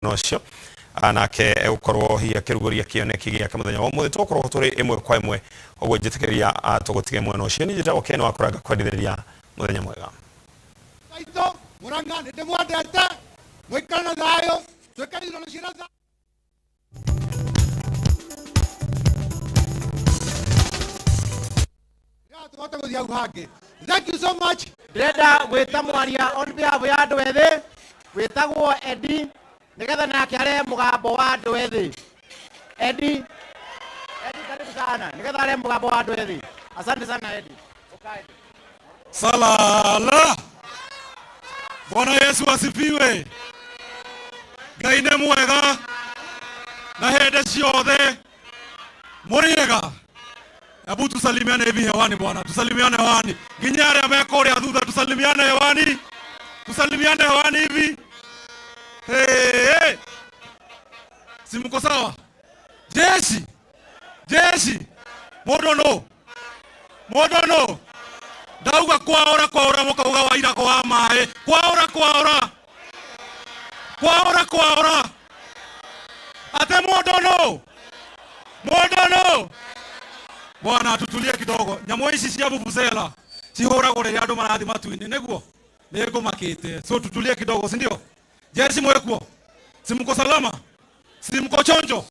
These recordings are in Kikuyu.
Ũcio nake egũkorwo hihi akĩrugũria kĩoneki gĩake mũthenya wa ũmũthĩ. Tũgũkorwo tũrĩ ĩmwe kwa ĩmwe ũguo, njĩtĩkĩria tũgũtige mwena ũcio. Niĩ njĩtagwo Ken wa Kũranga, kwendithĩrĩria mũthenya mwega. Maitũ Murang'a, nĩ ndĩmwendete, mũikare na thayũ, twĩkane ithurano ciĩna thayũ. Tũhote gũthiĩ hau hangĩ. Thank you so much. Ndĩrenda gwĩta mwaria on behalf ya andũ ethĩ wĩtagwo Edi, nĩgetha nake arehe mũgambo wa andũ ethĩ. Edi, Edi, karibu sana, nĩgetha arehe mũgambo wa andũ ethĩ. Asante sana, Edi. Uka, Edi. Salala. Bwana Yesu asifiwe. Ngai nĩ mwega na hĩndĩ ciothe. Mũrĩega. Hebu tusalimiane hivi hewani bwana, tusalimiane hewani. Nginya arĩa me kũrĩa thutha, tusalimiane hewani. Tusalimiane hewani hivi. Hey, hey. Si mko sawa? Jeshi. Jeshi. Mũndũ nũ? Mũndũ nũ? Ndauga kwaũra kwaũra, mũkauga Wairagũ wa maĩ. Kwaũra kwaũra. Kwaũra kwaũra. Ate mũndũ nũ? Mũndũ nũ? Bwana, tutulie kidogo. Nyamũ ici cia vuvuzela cihũragwo rĩrĩa andũ marathiĩ matu-inĩ, nĩguo nĩ ngũmakĩte. So tutulie kidogo, si ndio? Jeshi mwekuo? Si mko salama? Si mko chonjo?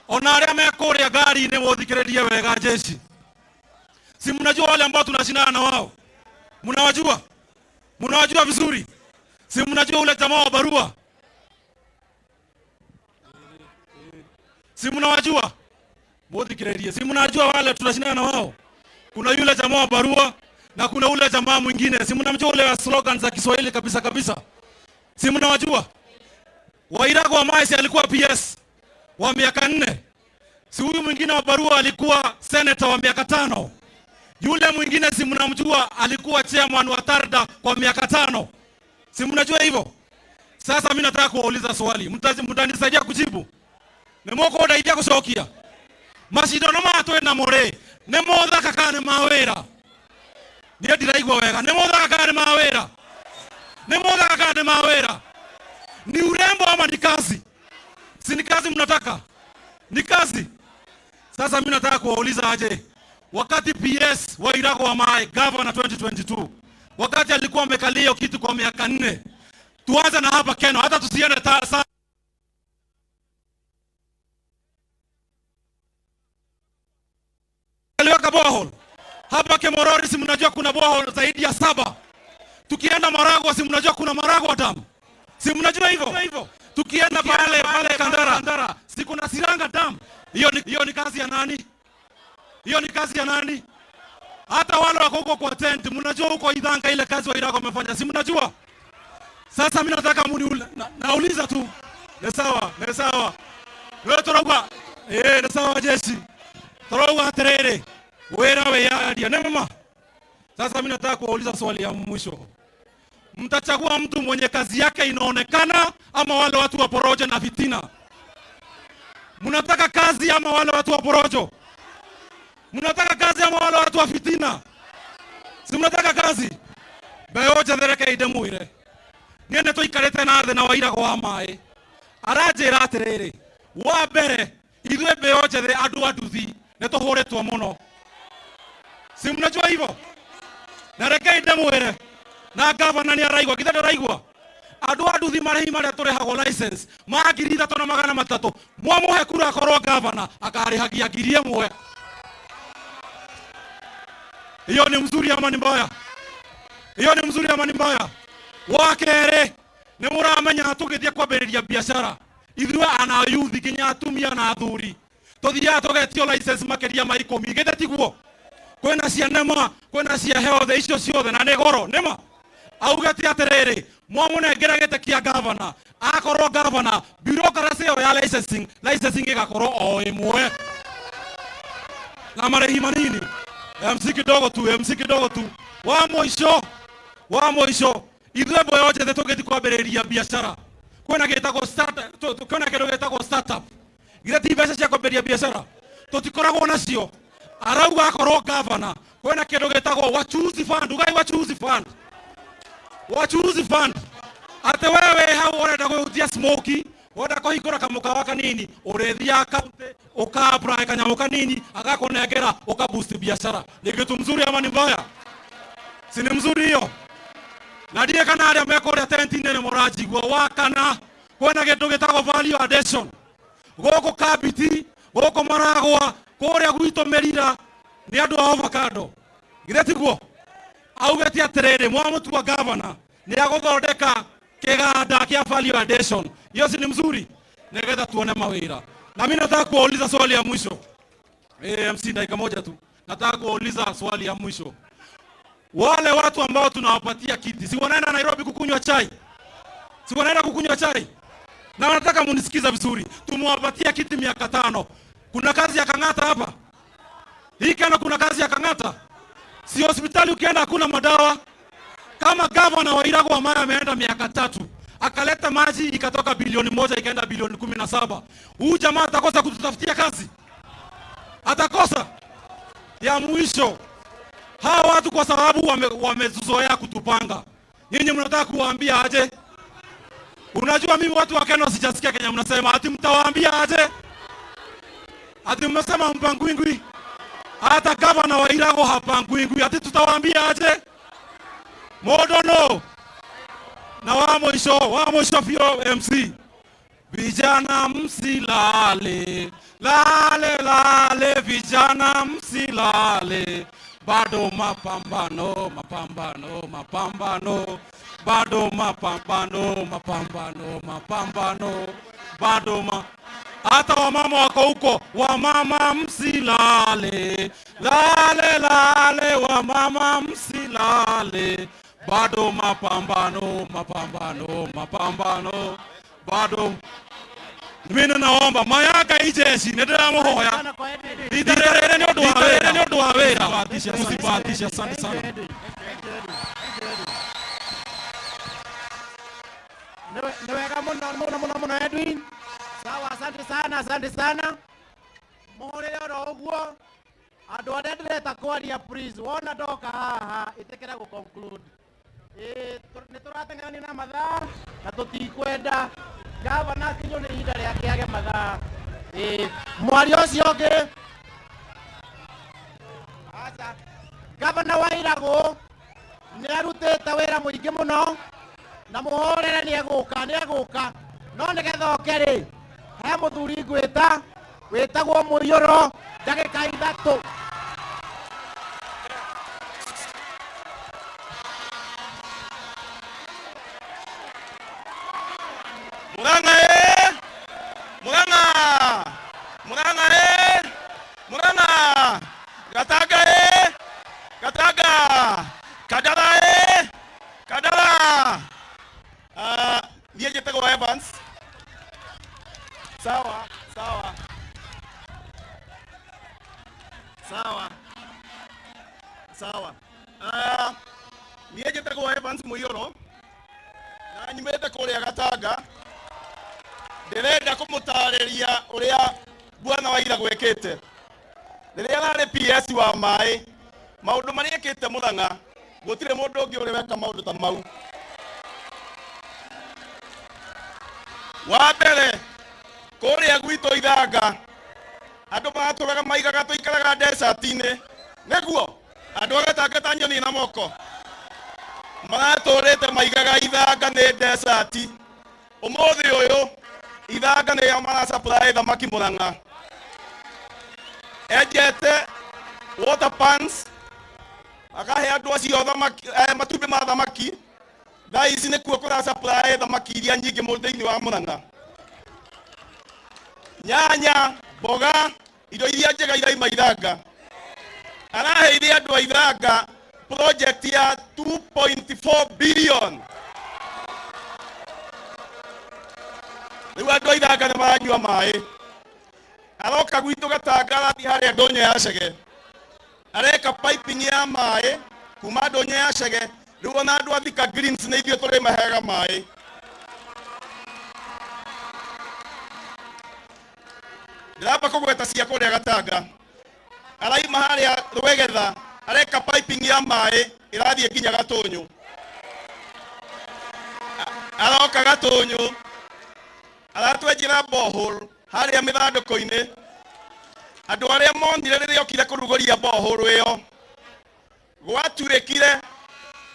Ona arĩa me kũrĩa ngari-inĩ, mũthikĩrĩrie wega jeshi. Si mnajua wale ambao tunashindana na wao? Mnawajua? Mnawajua vizuri? Si mnajua ule jamaa wa barua? Si mnawajua? Muthikiririe. Si mnajua wale tunashindana na wao? Kuna yule jamaa wa barua na kuna ule jamaa mwingine. Si mnamjua ule wa slogan za Kiswahili kabisa kabisa? Si mnawajua? Wairago wa Maisi alikuwa PS wa miaka 4. Si huyu mwingine wa barua alikuwa senator wa miaka 5. Yule mwingine, si mnamjua, alikuwa chairman wa Tarda kwa miaka 5. Si mnajua hivyo? Sasa mimi nataka kuwauliza swali. Mtanisaidia kujibu? Nĩ mũkũndeithia gũcokia? Macindano maya twĩ namo rĩ, nĩ mothaka kana nĩ ma wĩra? Niĩ ndiraigua wega. Nĩ mothaka kana nĩ ma wĩra? Nĩ mothaka kana nĩ ma wĩra? Ni urembo ama ni kazi? Si ni kazi mnataka? Ni kazi. Sasa mimi nataka kuwauliza aje, wakati PS Wairago wa Maĩ, governor 2022, wakati alikuwa amekalia hiyo kiti kwa miaka 4, tuanze na hapa Keno, hata tusiende aliweka borehole hapa Kemorori, si mnajua kuna borehole zaidi ya saba. Tukienda Maragwa, si mnajua kuna Maragwa Dam, si mnajua hivyo? Tukienda pale pale Kandara, si kuna Siranga Dam? Hiyo ni kazi ya nani? Hiyo ni kazi ya nani? Hata wale wako huko kwa tent, mnajua huko Ithanga ile kazi Wairago wamefanya, si mnajua? Sasa mimi nataka nauliza tu. Ni sawa, ni sawa. Wewe turauga, eh, ni sawa jeshi. Turauga atiriri, wira wiyaria nĩ mama. Sasa mimi nataka kuwauliza swali ya mwisho. Mtachagua mtu mwenye kazi yake inaonekana ama wale watu wa porojo na fitina? Mnataka kazi ama wale watu wa porojo? Mnataka kazi ama wale watu wa fitina? Si mnataka kazi? Mbeo njĩthĩ, reke ndĩmwĩre. Niĩ nĩ tũikarĩte na thĩ na Wairagũ wa maĩ, aranjĩra atĩrĩrĩ, wa mbere, ithuĩ mbeo njĩthĩ, andũ a nduthi, nĩ tũhũrĩtwo mũno. Si mnajua hivyo? Na rekei ndĩmwĩre, na gavana nĩ araigua, githĩ ndaraigua? Andũ a nduthi, marĩhi marĩa tũrĩhagwo license ma 3,300, mwamũhe kura akorwo gavana, akarĩhagia 1,000. Hiyo ni mzuri ama ni mbaya? Hiyo ni mzuri ama ni mbaya? Wa kerĩ, nĩ mũramenya tũgĩthiĩ kwambĩrĩria biacara, ithuĩ ana youth, nginya atumia na athuri, tũthiaga tũgetio license makĩria ma 10. Githĩ tiguo? Kwĩna cia nema, kwĩna cia health, icio ciothe na nĩ goro. Nĩma augĩte atĩrĩrĩ, mwamũnengera gĩtĩ kĩa gavana, akorwo gavana, bureaucracy ĩyo ya licensing ĩgakorwo o ĩmwe na marĩhi manini. MC kidogo tu, MC kidogo tu. Wa mũico, wa mũico, ithuĩ mboyo njĩthĩ tũgĩthiĩ kwambĩrĩria biacara, kwĩna kĩndũ gĩtagwo startup. Githĩ ti mbeca cia kwambĩrĩria biacara tũtikoragwo nacio? Arauga akorwo gavana, kwĩna kĩndũ gĩtagwo wachuzi fund. Ugai wachuzi fund, wachuzi fund. Atĩ wewe hau ũrenda kwĩhutia smoky. Wenda kũhingũra kamũkawa kanini, ũrĩthiaga kaunti ũka apply kanyamũ kanini, agakũnengera ũka boost biashara. Ni kitu mzuri ama ni mbaya? Si ni mzuri hiyo? Na ndiĩ kana arĩa mekũrĩa tenti-inĩ nĩ mũranjigua. Wa kana kwĩna kĩndũ gĩtagwo value addition gũkũ Kabiti, gũkũ Maragwa, kũrĩa gwitũ Mĩrira nĩ andũ a avocado. Githĩ tiguo? Augĩte atĩrĩrĩ, mwamũtua gavana nĩ agũthondeka kĩganda kĩa value addition. Hiyo si ni mzuri? Nĩgetha tuone mawĩra. Na mimi nataka kuwauliza swali ya mwisho. MC, dakika moja tu. Nataka kuwauliza swali ya mwisho. Wale watu ambao tunawapatia kiti, si wanaenda Nairobi kukunywa chai? Si wanaenda kukunywa chai? Na nataka munisikiza vizuri. Tumewapatia kiti miaka 5. Kuna kazi ya Kang'ata hapa? Hii Kenya kuna kazi ya Kang'ata? Si hospitali ukienda hakuna madawa? Kama gavana wa Irago ambaye ameenda miaka 3 akaleta maji ikatoka bilioni 1 ikaenda bilioni 17. Huyu jamaa atakosa kututafutia kazi? Atakosa? Ya mwisho, hawa watu kwa sababu wamezoea kutupanga. Nyinyi mnataka kuwaambia aje? Unajua mimi watu wa Kenya sijasikia Kenya mnasema ati mtawaambia aje? Ati mmesema mpangwingwi. Hata gavana wa Irago hapangwingwi. Ati tutawaambia aje? Modono. Na wa mwisho fio MC. Vijana msilale, lale lale, vijana msilale. Bado mapambano, mapambano, mapambano. Bado mapambano, mapambano, mapambano. Bado hata wamama wako huko, wamama msilale, lale lale, wamama msilale. Bado mapambano, mapambano, mapambano. Bado mimi naomba mayaka ijeshi nĩndĩramũhoya rita rĩrĩ nĩ ũndũ wa wĩra, nĩ ũndũ wa wĩra. Msibahatishe, asante sana. Nĩ wega mũno mũno mũno mũno Edwin. Sawa, asante sana, asante sana. Mũhũrĩre oro ũguo. Andũ arĩa ndĩreta kwaria please, wona ndoka haha ĩtĩkĩra gũ conclude. Nĩ tũrateng'erania na mathaa na tũtikwenda gavana akinywo nĩ ihinda rĩake age mathaa. Mwaria ũcio ũngĩ. Aca. Gavana wa Irago nĩ arutĩte wĩra mũingĩ mũno na mũhũrĩre nĩ egũka, nĩ egũka. No nĩgetha oke rĩ, he mũthuri ngwĩta wĩtagwo Mũiyũro, ndagĩka 3. Murang'a Murang'a, Murang'a Murang'a, Gatanga Gatanga, Kandara Kandara. Niĩ njĩtagwo Evans. Sawa, sawa. Sawa. Sawa. Niĩ njĩtagwo Evans Mũiyũro. Na nyumĩte kũrĩa Gatanga. Ndĩrenda kũmũtarĩria ũrĩa bwana wa Irago ekĩte. Rĩrĩa ararĩ PS wa maĩ, maũndũ marĩa ekĩte Murang'a, gũtirĩ mũndũ ũngĩ ũrĩ weka maũndũ ta mau. Wa mbere, kũrĩa gwitũ Ithanga, andũ matũraga maigaga tũikaraga desert-inĩ. Nĩguo, andũ a Gatanga ta nyoni na moko. Maratũrĩte maigaga Ithanga nĩ desert. Ũmũthĩ ũyũ, Ithanga nĩo marasupply thamaki Murang'a. Enjete water pans, akahe andũ acio thamaki, matumbĩ ma thamaki. Thaa ici nĩkuo kũrasupply thamaki iria nyingĩ mũno thĩinĩ wa Murang'a. Nyanya, mboga, indo iria njega iraima Ithanga. Araheire andũ a Ithanga project ya 2.4 billion. Rĩu andũ a Ithanga nĩ maranyua maĩ. Aroka gwitũ Gatanga arathiĩ harĩa ndũnyũ ya Chege. Areka piping ya maĩ kuma ndũnyũ ya Chege. Rĩu ona andũ a Thika Greens nĩ ithuĩ tũrĩmaheaga maĩ. Ndĩramba kũgweta cia kũrĩa Gatanga. Araima harĩa Rwegetha, areka piping ya maĩ ĩrathiĩ nginya Gatũnyũ. Aroka Gatũnyũ. Aratwenjera borehole harĩa mĩthandũkũ-inĩ. Andũ arĩa monire rĩrĩa okire kũrugũria borehole ĩyo, gwatuĩkire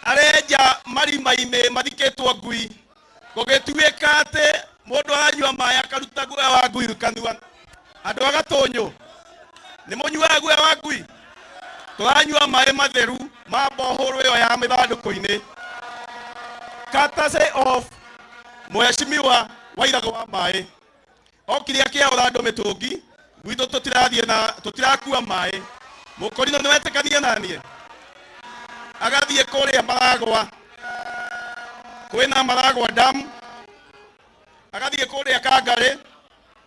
arenja marima-inĩ mathikĩtwo ngui, gũgĩtuĩka atĩ mũndũ aranyua maĩ akaruta guoya wa ngui kanua. Andũ a Gatũnyũ, nĩ mũnyuaga guoya wa ngui? Tũranyua maĩ matheru ma borehole ĩyo ya mĩthandũkũ-inĩ, courtesy of Mheshimiwa Wairagũ wa maĩ. Okire akĩaũra andũ mĩtũngi gwitũ, tũtirathiĩ na tũtirakua maĩ. Mũkorino nĩ wetĩkania naniĩ? Agathiĩ kũrĩa Maragwa, kwĩna Maragwa dam, agathiĩ kũrĩa Kangarĩ,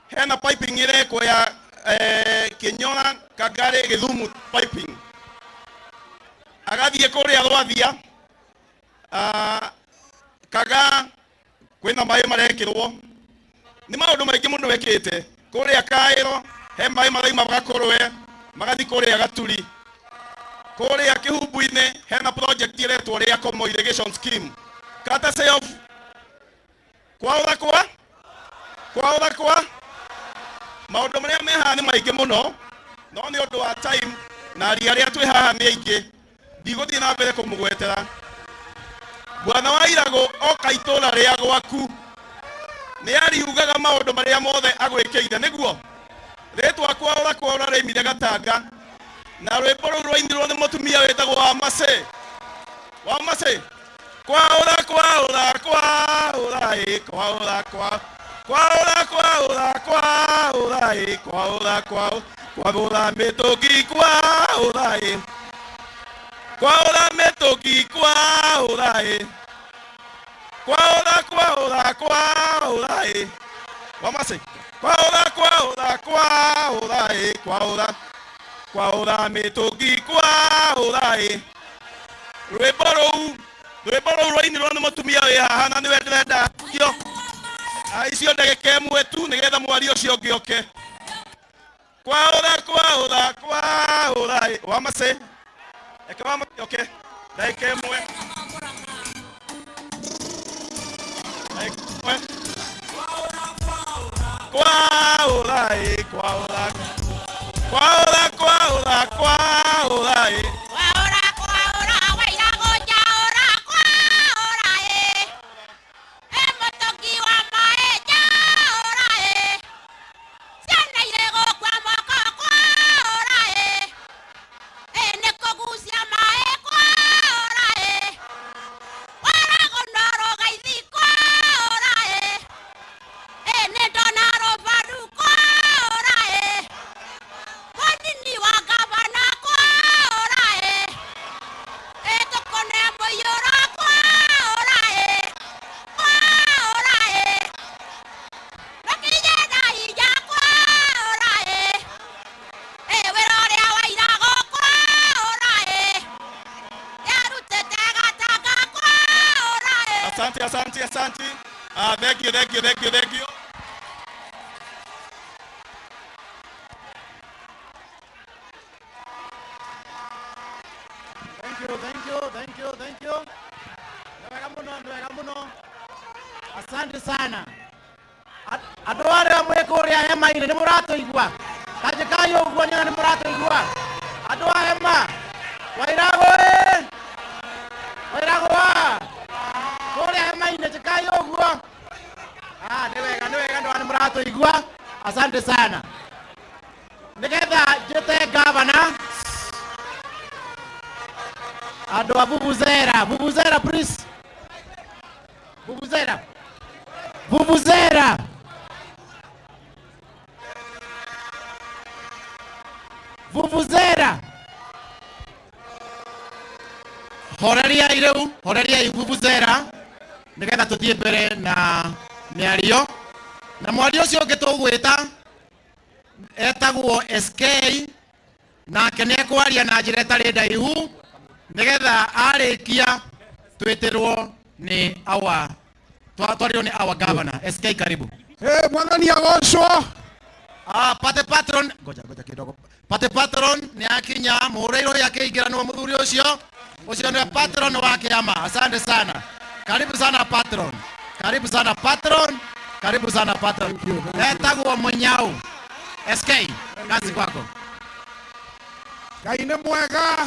hena piping ĩrekwo ya Kĩnyora Kangarĩ Gĩthumu piping. Agathiĩ kũrĩa Rwathia, Kaga, kwĩna maĩ marekĩrwo. Nĩ maũndũ maingĩ mũno wĩkĩte. Kũrĩa Kaĩro he maĩ maraima Gakũrwe magathiĩ kũrĩa Gaturi. Kũrĩa Kĩhumbu-inĩ hena project ĩretwo rĩa Komo irrigation scheme, courtesy of kwaũra kwa kwaũra kwa. Maũndũ marĩa me haha nĩ maingĩ mũno, no nĩ ũndũ wa time na aria arĩa twĩ haha nĩ aingĩ, ndigũthiĩ na mbere kũmũgwetera. Bwana wa Iragũ oka itũra rĩa gwaku nĩ ariugaga maũndũ marĩa mothe agwĩkĩire, nĩguo rĩtwa kwaũra kwaũra rĩaimire Gatanga, na rwĩmbo rũu rwainirwo nĩ mũtumia wĩtagwo Wamacĩ. Wamacĩ, kwaũra kwaũra kwaũra ĩ kwaũra kwa kwaũra kwaũra kwaũra ĩ kwaũra kwaũra kwaũra mĩtũngi kwaũra ĩ kwaũra mĩtũngi kwaũra ĩ kwaũra kwaũra kwaũra ĩ Wamacĩ kwaũra kwaũra kwaũra ĩ kwaũra kwaũra mĩtũngi kwaũra ĩ. Rwĩmbo rũu, rwĩmbo rũu rwainirwo nĩ mũtumia wĩ haha, na nĩwe ndĩrenda kio icio ndagĩka ĩmwe tu nĩgetha mwaria ũcio ũngĩ oke. Kwaũra kwaũra kwaũra ĩ Wamacĩ, reke Wamacĩ oke ndagĩka ĩmwe, ndagĩka ĩmwe. Kwaũra ĩ kwaũra kwaũra kwaũra kwaũra ĩ. Kwaũra kwaũra Wairagũ njaũra kwaũra ĩ, ĩ mũtũngi wa maĩ njaũra ĩ, ciana irĩ gũkua moko kwaũra ĩ, ĩ nĩ kũgucia maĩ kwaũra ĩ, Wairagũ no rũgaithi kwaũra ĩ, ĩ nĩ ndona rũbaru kwaũra ĩ, mũnini wa gavana kwaũra ĩ, ĩ tũkũne mũiyũro kwaũra ĩ, kwaũra ĩ, rũkinye na hinya kwaũra ĩ, ĩ wĩra ũrĩa Wairagũ kwaũra ĩ, nĩarutĩte Gatanga kwaũra ĩ. Asante, asante, asante. Ah, thank you, thank you, thank you, thank you. Thank you, thank you, thank you, thank you. Nĩ wega mũno, nĩ wega mũno. Asante sana. Andũ arĩa mwĩ kũrĩa hema-inĩ nĩ mũratũigua? Kanjĩkai ũguo nyone nĩ mũratũigua. Andũ a hema, Wairagũ ĩ, Wairagũ wa kũrĩa hema-inĩ, njĩkai ũguo. Ah, nĩ wega, nĩ wega, ndona nĩ mũratũigua. Asante sana. Nĩgetha njĩte gavana, andũ a vuvuzera, vuvuzera please, vuvuzera, vuvuzera. Vuvuzera, horeriai rĩu, horeriai vuvuzera nĩgetha tũthiĩ mbere na mĩario. Na mwario ũcio ũngĩ tũgwĩta etagwo SK, nake nĩ ekwaria na njĩra ĩtarĩ ndaihu nĩgetha arĩkia twĩtĩrwo nĩ our twarirwo nĩ our governor. SK, karibu. Hey, mwathani agocwo. Ah, pate patron, ngoja ngoja kidogo. Pate patron nĩ akinya, mũhũrĩirwo akĩingĩra nĩwe mũthuri ũcio. Ũcio nĩwe patron wa kĩama. Asante sana. Karibu sana patron. Karibu sana patron. Karibu sana Patrick. Etagwo Munyau. SK, kazi kwako. Ngai nĩ mwega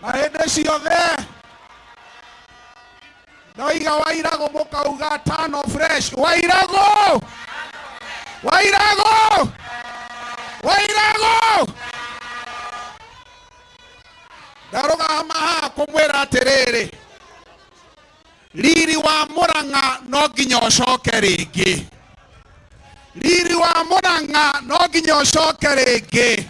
na hĩndĩ ciothe. Ndoiga Wairagũ mũkauga tano fresh. Wairagũ, Wairagũ, Wairagũ. Ndarũgama haha kũmwĩra atĩrĩrĩ, riri wa Murang'a no nginya ũcoke rĩngĩ. Riri wa Murang'a no nginya ũcoke rĩngĩ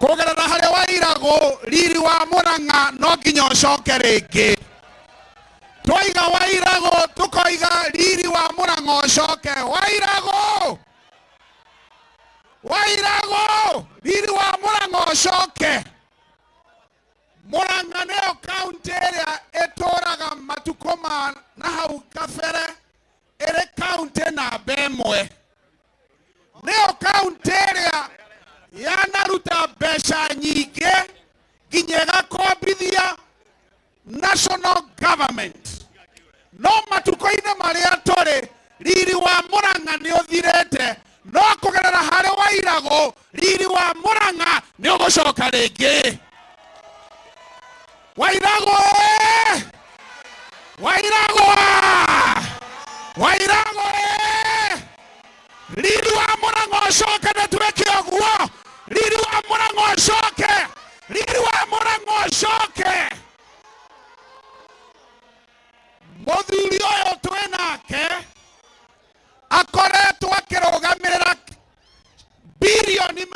kũgerera harĩ Wairagũ. Riri wa Murang'a no nginya ũcoke rĩngĩ. Twaiga Wairagũ, tũkoiga riri wa Murang'a ũcoke. Wairagũ, Wairagũ, riri wa Murang'a ũcoke. Murang'a nĩyo kaunti ĩrĩa ĩtũraga matukũ ma na hau kabere ĩrĩ kaunti namba ĩmwe. Nĩyo kaunti ĩrĩa yanaruta mbeca nyingĩ nginya ĩgakombithia national government. No matukũ-inĩ marĩa tũrĩ, riri wa Murang'a nĩ ũthirĩte, no kũgerera harĩ Wairagũ, riri wa Murang'a nĩ ũgũcoka rĩngĩ. Wairagũ ĩ! Wairagũ, Wairagũ ĩ! Riri wa Murang'a ũcoke. Nĩ twĩke ũguo. Riri wa Murang'a ũcoke, riri wa Murang'a ũcoke. Mũthuri ũyũ twĩ nake akoretwo akĩrũgamĩrĩra 90 bilioni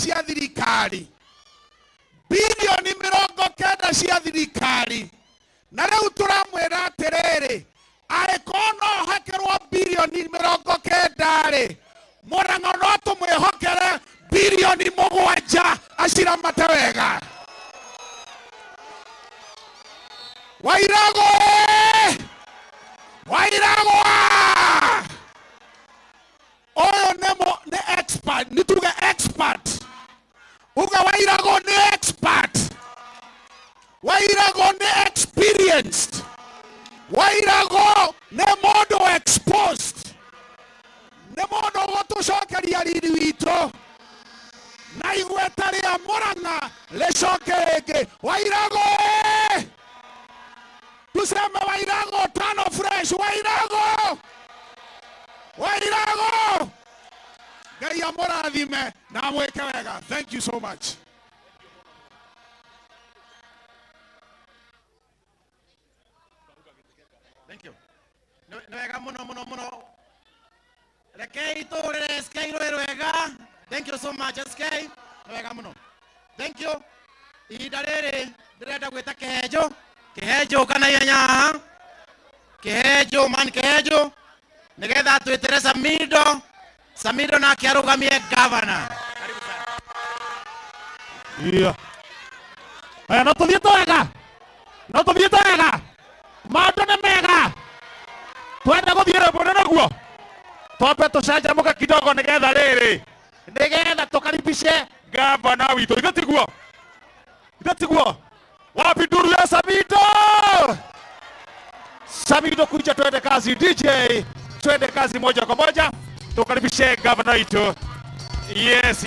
cia thirikari, 90 bilioni cia thirikari. Na rĩu tũramwĩra atĩrĩrĩ, angĩkorwo no hokerwo 90 bilioni rĩ, Murang'a no tũmwĩhokere 7 bilioni aciramate wega. Wairagũ ĩ! Wairagũ ũyũ nĩ nĩ expert, nĩ tuge expert. Uga Wairagũ nĩ expert, Wairagũ nĩ experienced, Wairagũ nĩ mũndũ exposed, nĩ mũndũ ũgũtũcokeria riri witũ na igweta rĩa Murang'a rĩcoke rĩngĩ. Wairagũ ĩ! Tuseme Wairagũ tano fresh. Wairagũ, Wairagũ. Ngai amũrathime na amwĩke wega. Thank you so much. Thank you. Nĩ wega mũno mũno mũno. Rekei tũhũrĩre SK rũĩ rwega. Thank you so much, SK. Nĩ wega mũno. Thank you. Ihinda rĩrĩ ndĩrenda gwĩta Kĩhenjo. Kĩhenjo, kana ihenya haha. Kĩhenjo man, Kĩhenjo, nĩgetha twĩtĩre Samido. Samido nake arũgamie governor. Karibu sana. Iya. Aya, no tuthiĩte wega, no tuthiĩte wega, maũndũ nĩ mega. Twenda gũthiĩ rwĩmbo naguo twambe tũcanjamũke kidogo, nĩgetha rĩrĩ, nĩgetha tũkaribishe gavana witũ. Ithe tiguo? Ithe tiguo? Wapi nduru ya Samido? Samido, kuja twende kazi. DJ, twende kazi moja kwa moja, tukaribishe gavana witũ. Yes.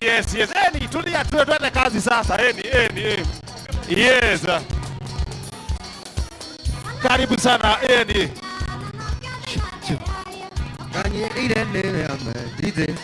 Eni, tulia tu, twende kazi sasa. Eni, eni, eni. Yes. Karibu sana, Eni. Kanyerire nĩ amendire.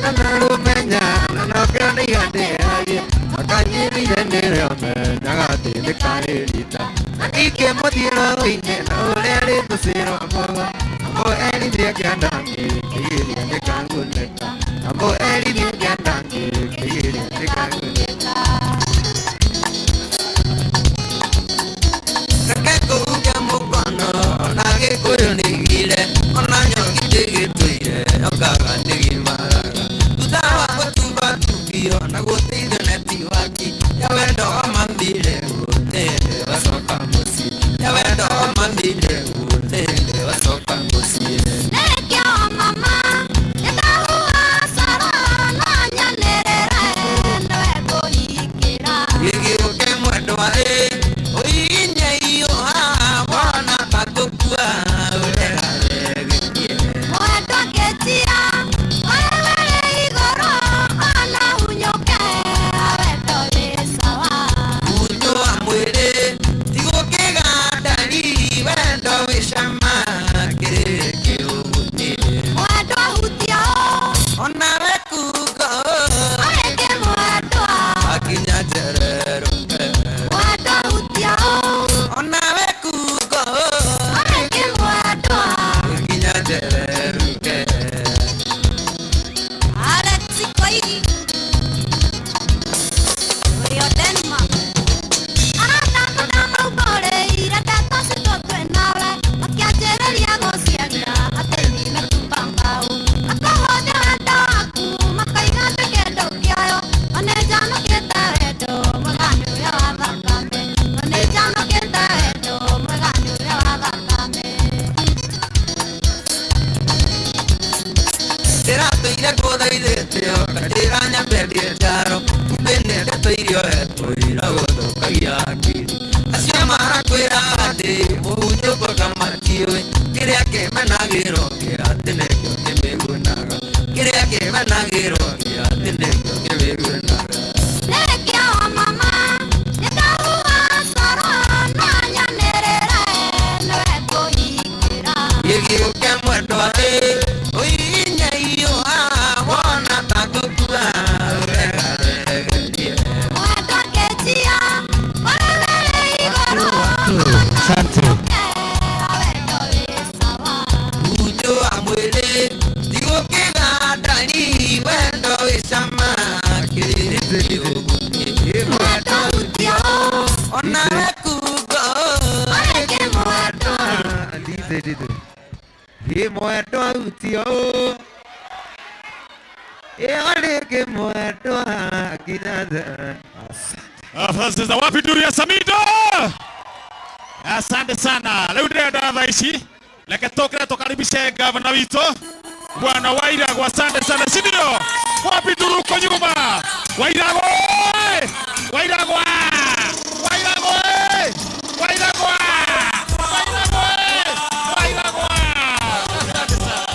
Narumenya na nokĩo nĩiganĩragie makanyirire nĩrĩo menyaga atĩ nĩ karĩ rita na ikĩmũthiĩ rũĩ-inĩ na ũrĩa rĩtũcĩrwo mũgo amũerithie kĩanda ngĩkĩgiria nĩkangunĩka, amũerithie kĩanda ngĩkĩgiria nĩkangunĩka. Reke kũhukia mũkono ona Gĩkũyũ nĩigire ona nyongithĩ gĩtũire yokaga nĩgimaraga thutha wa gũtumbatubio na gũteithio netiwaki ya wendo wa mambire gũtĩndĩ wacoka mũciĩ, ya wendo wa mambire gũtĩndĩ wacoka mũciĩ. Nĩkĩo. Asante za wapi duru ya Samido? Asante sana. Leo ndĩrenda thaa ici reke tũkĩre tũkaribishe gavana witũ Bwana Wairago. Asante sana, si ndio? Wapi duru uko nyuma? Wairago! Oe! Wairago! Wairago! Oe! Wairago! Wairago! Oe! Wairago! Asante sana.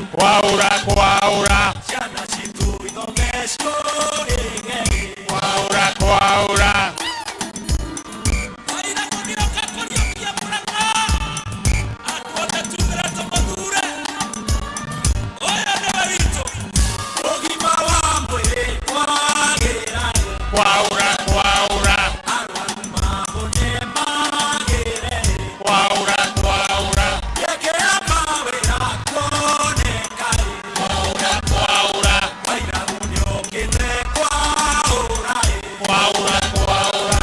Kwaura, kwaura. Kwaura, kwaura. Kwaura, kwaura. Kwaura, kwaura. Kwaura, kwaura. Kwaura. Kwaura, kwaura.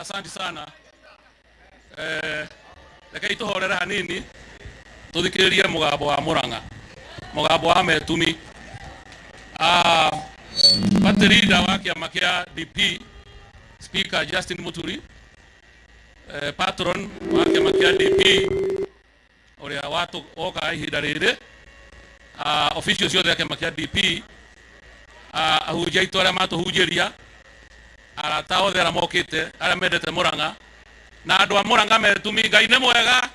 Asante sana. Reke ituhorere hanini tuthikiririe mugambo wa Murang'a, mugambo wa Metumi. Party leader wa kiama kia DP Speaker Justin Muturi, patron wa kiama kia DP uria watu oka ihinda riri, officials ciothe a kiama kia DP, ahunjia aitu aria matuhunjiria, arata othe aria mokite aria mendete Murang'a na andu a Murang'a Metumi, Ngai nĩ mwega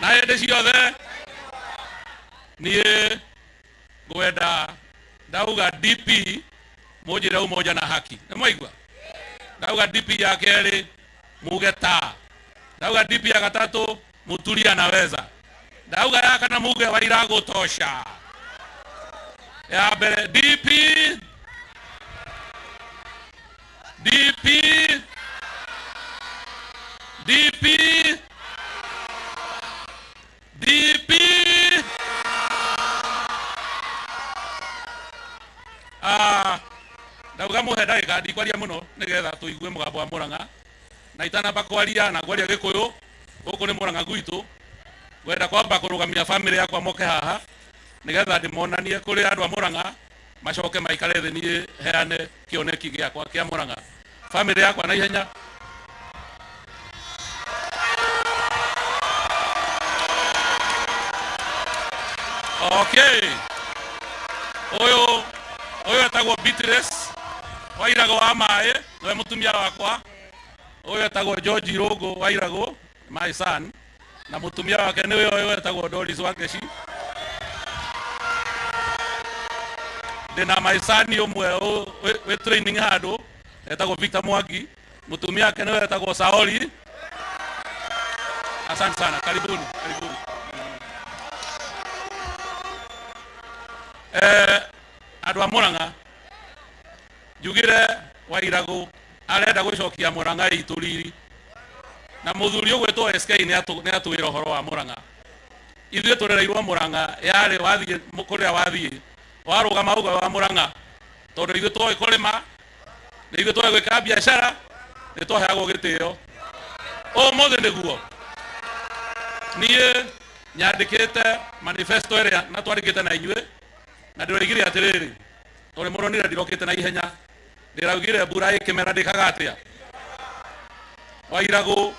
na hĩndĩ ciothe. Niĩ ngwenda ndauga DP munjire umoja na haki, nĩ mwaigua? Ndauga DP ya kerĩ muge ta, ndauga DP ya gatatũ Muturi anaweza, ndauga ya kana muge Wairago tosha. Ya mbere DP, DP, DP, DP. Ndauga muhe ndagĩka ndikwaria mũno nĩgetha tũigue mũgambo wa Murang'a, na itanamba kwaria na ngwaria Gĩkũyũ, gũkũ nĩ Murang'a gwitũ. Ngwenda kwamba kũrũgamia family yakwa moke haha nĩgetha ndĩmonanie kũrĩ andũ a Murang'a, macoke maikare thĩ niĩ heane kĩoneki gĩakwa kĩa Murang'a. Family yakwa na ihenya. Okay. Ũyũ etagwo Beatrice Wairago wa maĩ, nĩwe mũtumia wakwa. Ũyũ etagwo George Irũngũ Wairago, my son, na mũtumia wake nĩwe ũyũ etagwo Doris Wangechi. Ndĩna my son ũmwe wĩ training handũ etagwo Victor Mwangi, mũtumia wake nĩwe etagwo Saori. Asante sana, karibuni, karibuni. Andũ a Murang'a, njugire Wairago arenda gũcokia Murang'a itũ riri, na mũthuri ũgwĩtwo SK nĩ atwĩra ũhoro wa Murang'a. Ithuĩ tũrereirwo Murang'a, yarĩ wathiĩ kũrĩa wathiĩ warũgama uga wa Murang'a, tondũ ithuĩ twoĩ kũrĩma, na ithuĩ twoĩ gwĩka biacara, nĩ twaheagwo gĩtĩo. Ũmũthĩ nĩguo niĩ nyandĩkĩte manifesto ĩrĩa na twandĩkĩte na inyuĩ, na ndĩroigire atĩrĩrĩ, tondũ mũronire ndirokĩte na ihenya, ndĩraugire mbura ĩkĩmera ndĩkaga atĩa. Wairago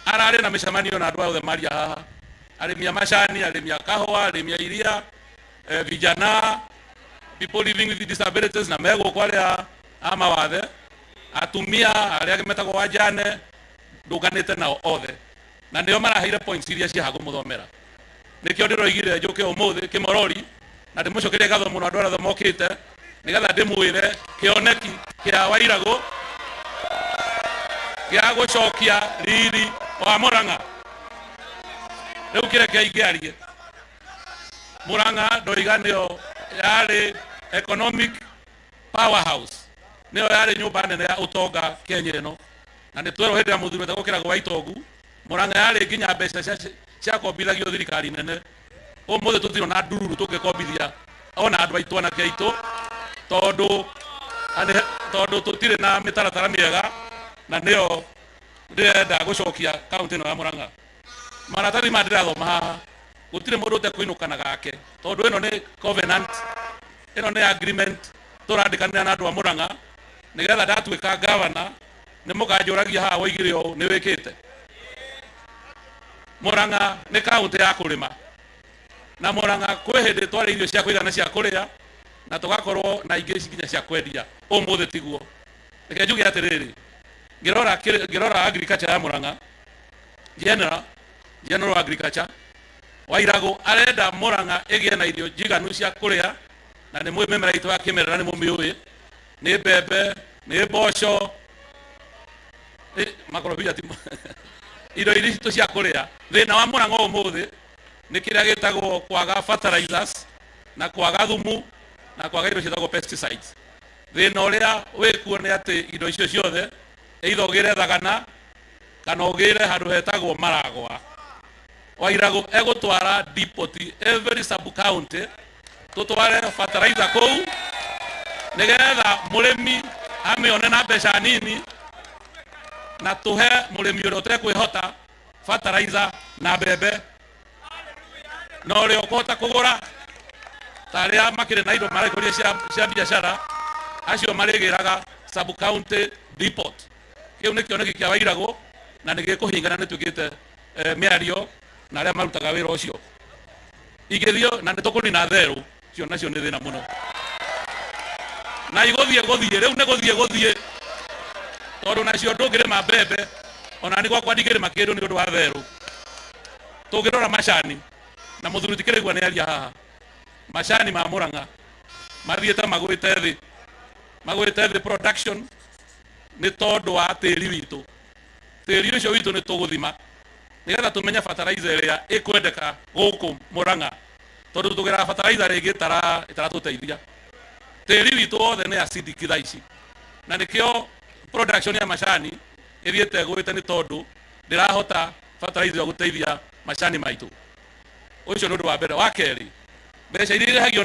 ararĩ na mĩcemanio na andũ othe maria haha, Arĩmi a macani, arĩmi a kahũa, arĩmi a iria, vijana, people living with disabilities na megũkũ arĩa a mawathe, atumia arĩa metagwo wajane, ndũnganĩte nao othe na nĩo maraheire points iria cia kũmũthomera. Nĩkĩo ndĩroigire njũke ũmũthĩ Kĩmorori na ndĩmũcokerie ngatho mũno andũ arĩa othe mokĩte, nĩgetha ndĩmwĩre kĩoneki kĩa Wairagũ gĩa gũcokia riri wa Murang'a. Rĩu kĩreke ingĩarie Murang'a, ndoiga nĩyo yarĩ economic powerhouse, nĩyo yarĩ nyũmba nene ya ũtonga Kenya ĩno, na nĩ twerwo hĩndĩ ya mũthuri wetagwo Kĩrago wa Itongu, Murang'a yarĩ nginya mbeca ciakombithagio thirikari nene. Ũmũthĩ tũtirĩ na ndururu tũngĩkombithia ona andũ aitũ, anake aitũ, tondũ tũtirĩ na mĩtaratara mĩega, na nĩyo ndĩrenda gũcokia kaũntĩ ĩno ya Murang'a. Maratathi ma ndĩrathoma haha, gũtirĩ mũndũ ũtekũinũka na gake, tondũ ĩno nĩ covenant, ĩno nĩ agreement tũrandĩkanĩra na andũ a Murang'a, nĩgetha ndatuĩka gavana nĩ mũkanjũragia haha woigire ũũ nĩ wĩkĩte. Murang'a nĩ kaũntĩ ya kũrĩma, na Murang'a kwĩ hĩndĩ twarĩ irio cia kũigana cia kũrĩa na tũgakorwo na ingĩ nginya cia kwendia. Ũmũthĩ tiguo. Reke njuge atĩrĩrĩ, ngĩrora agriculture ya Murang'a, general agriculture, Wairagũ arenda Murang'a ĩgĩe na irio njiganu cia kũrĩa, na nĩ mũĩ mĩmera itũ ya kĩmerera, nĩ mũmĩũĩ, nĩ mbembe, nĩ mboco, makorobia, ti indo iria citũ cia kũrĩa. Thĩna wa Murang'a ũmũthĩ nĩ kĩrĩa gĩtagwo kwaga fertilizers na kwaga thumu na kwaga indo ciĩtagwo pesticides. Thĩna ũrĩa wĩkuo nĩ atĩ indo icio ciothe either ũgĩre Thagana kana ũgĩre handũ hetagwo Maragwa. Wairagũ egũtwara depot every sub county, tũtware fertilizer kũu nĩgetha mũrĩmi amĩone na mbeca nini, na tũhe mũrĩmi ũrĩa ũtekwĩhota fertilizer na mbembe, na ũrĩa ũkũhota kũgũra ta arĩa makĩrĩ na indo marakũria cia biacara, acio marĩgĩraga sub county depot. Kĩu nĩ kĩoneki kĩa Wairagũ na nĩ gĩkũhingana. Nĩ twĩkĩte mĩario na arĩa marutaga wĩra ũcio igĩthio, na nĩ tũkũnina therũ cio, nacio nĩ thĩna mũno na igũthiĩ gũthiĩ rĩu nĩ gũthiĩ gũthiĩ, tondũ nacio ndũngĩrĩma mbembe, ona nĩ gwakwa ndingĩrĩma kĩndũ nĩ ũndũ wa therũ. Tũngĩrora macani, na mũthuri ti Kĩrĩgua nĩ aria haha, macani ma Murang'a mathiĩte magũĩte thĩ, magũĩte thĩ production nĩ tondũ wa tĩri witũ. Tĩri ũcio witũ nĩ tũgũthima nĩgetha tũmenye fertilizer ĩrĩa ĩkwendeka gũkũ Murang'a, tondũ tũgĩraga fertilizer rĩngĩ ĩtaratũteithia. Tĩri witũ wothe nĩ acidic thaa ici, na nĩkĩo production ya macani ĩthiĩte ĩgũĩte, nĩ tondũ ndĩrahota fertilizer ĩyo gũteithia macani maitũ. Ũcio nĩ ũndũ wa mbere. Wa kerĩ, mbeca iria irĩhagio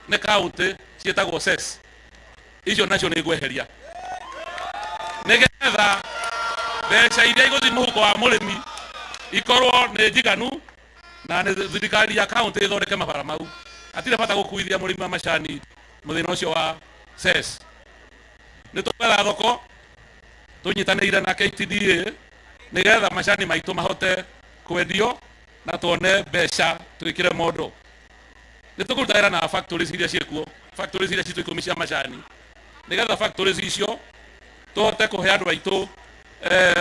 nĩ kaũntĩ ciĩtagwo cess, icio nacio nĩ ngweheria nĩgetha mbeca iria igũthiĩ mũhuko wa mũrĩmi ikorwo nĩ njiganu, na nĩ thirikari ya kaũntĩ ĩthondeke mabara mau. Hatirĩ bata gũkuithia mũrĩmi wa macani mũthĩna ũcio wa cess. Nĩ tũkwetha thoko tũnyitanĩire na KTDA nĩgetha macani maitũ mahote kwendio na tuone mbeca twĩkĩre mondo. Nĩ tũkũruta wĩra na factories iria ciĩkuo, factories iria citũ 10 cia macani, nĩgetha factories icio tũhote kũhe andũ aitũ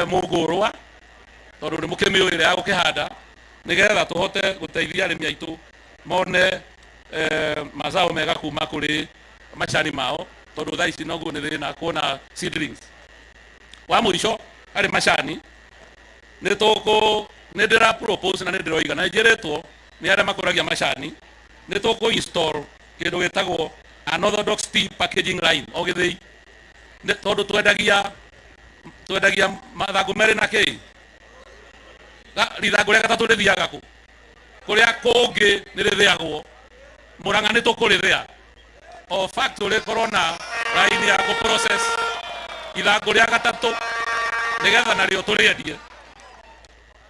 mũngũrwa, tondũ nĩ mũkĩmĩũĩ ĩrĩa ya gũkĩhanda, nĩgetha tũhote gũteithia arĩmi aitũ mone mazao mega kuma kũrĩ macani mao, tondũ thaa ici noguo nĩ thĩna kuona seedlings. Wa mũico harĩ macani, nĩ tũkũ nĩ ndĩra propose na nĩ ndĩroiga na njĩrĩtwo nĩ arĩa makũragia macani, nĩ tũkũ install kĩndũ gĩtagwo unorthodox tea packaging line o gĩthĩi, tondũ twendagia mathangũ merĩ na kĩ rithangũ rĩa gatatũ rĩthiaga kũ kũrĩa kũngĩ nĩ rĩthĩagwo. Murang'a nĩ tũkũrĩthĩa o factory ĩkorwo na line ya kũ process ithangũ rĩa gatatũ nĩgetha narĩo tũrĩendie.